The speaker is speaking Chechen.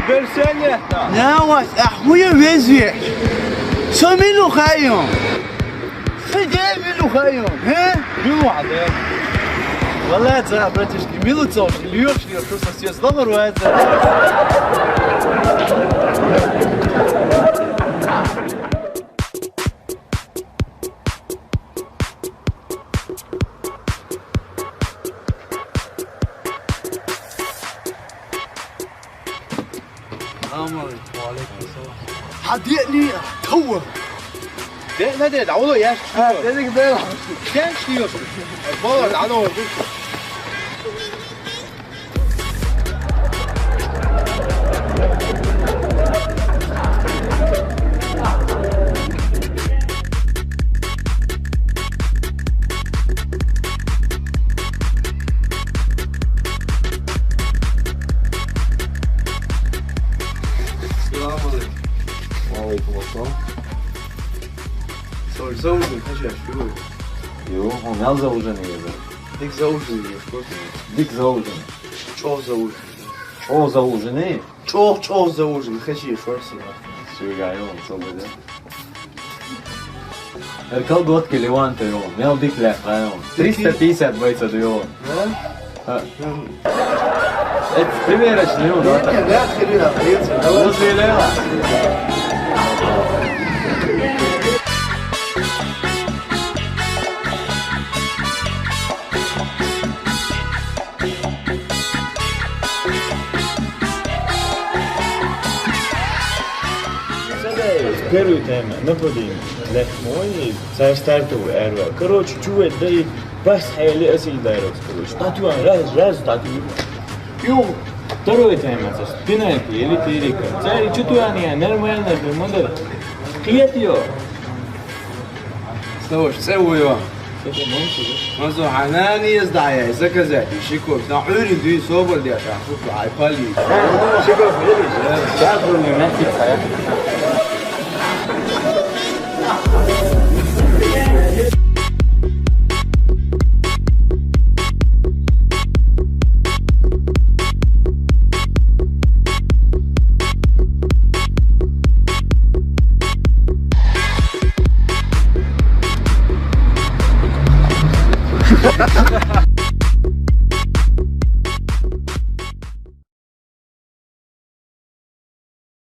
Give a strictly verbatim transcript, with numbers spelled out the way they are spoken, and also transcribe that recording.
Берсене. Нявас, ахуя везвеш? Со милу хайон? Сиде милу хайон, хе? Милу аде. Валла, за, братишки, милу цош, льёш, льёш, что со съест, лавр вайза. السلام عليكم. وعليكم السلام. حد يقلي؟ هو. ده، ده، ده، ده، والله يا شيخ. آه، ده، ده، ده. يا شيخ. والله، ده، ده. السلام عليكم. وعليكم السلام. Сор, заужин, хачаш, фигур. Йо, он мял заужин еза. Дик заужин еза, шкот. Дик заужин. Чо заужин. Чо заужин, э? Чо, чо заужин, хачи, шорсина. Сугайон, собеде. Эркал год ке Леванте, йо, мял дик лях район. Триста пятьдесят бойца, йо. Да? А. Это примерочный, ну, да, так. Не, вряд ли, да, в принципе, давай. Возле Лева. Первая тема, нападение. Лехмой, царь стартовый, эрва. Короче, чувак, да и бас хели асил дайрокс, короче. Татуан, раз, раз, тату. Ё, второй тайм, это спинальки или перика. Цари чутуани, нормально, ты модер. Клет ё. Слушай, целую. Мазу ханани из дая, заказать, шиков. На ури дуй собор дя, шаху, ай пали. Шиков, видишь? Сейчас он не нафиг, а я.